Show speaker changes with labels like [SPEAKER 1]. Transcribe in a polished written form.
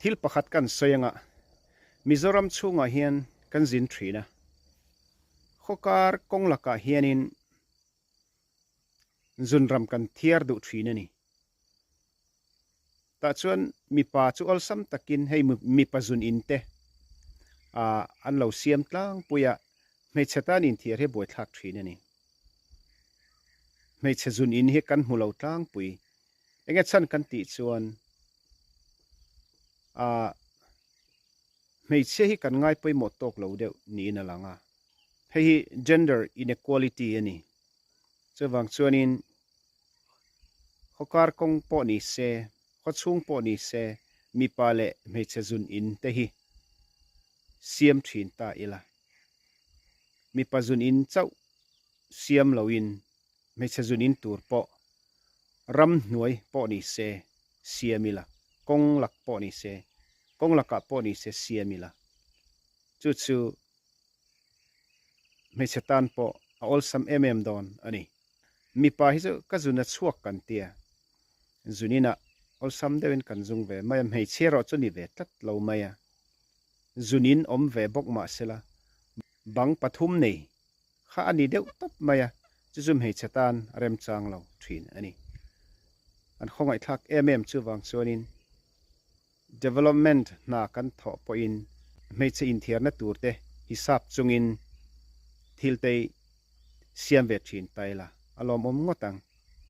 [SPEAKER 1] Thil pakhat kan sawi anga Mizoram chhungah hian kan zin thin a, khawkar kawng lakah hianin zunram kan thiar duh thin a ni. Tah chuan mipa chu awlsam takin hei mipa zun in te ah an lo siam tlangpui a, hmeichhe tan inthiar hi buaithlak thin a ni. Hmeichhe zun in hi kan hmu lo tlangpui. Enge chhan kan tih chuan ah hmeichhia hi kan ngai pawimawh tawk lo deuh niin a lang a. Hei hi gender inequality a ni. Chuvang chuanin khawkar kawng pawh ni se, khawchhung pawh ni se mipa leh hmeichhe zun in te hi siam thin ta ila. Mipa zun in chauh siam loin hmeichhe zun in tur pawh ramhnuai pawh ni se siam ila, kawng lak pawh ni se, kawng lakah pawh ni se siam ila. Chu chu hmeichhe tan pawh a awlsam em em dawn a ni. Mipa hi chu ka zun a chhuak kan tia, zun inah awlsam deuhin kan zung ve mai a, hmeichhia erawh chu ni ve tlat lo mai a. Zun in awm ve bawk mahsela bang pathum nei kha a ni deuh tawp mai a, chu chu hmeichhe tan a remchang lo thin a ni. An khawngaihthlak em em chuvang chuanin Development hna kan thawh pawhin hmeichhe inthiarna turte hisap chungin thil te siam ve thin ta ila a lawmawm ngawt ang.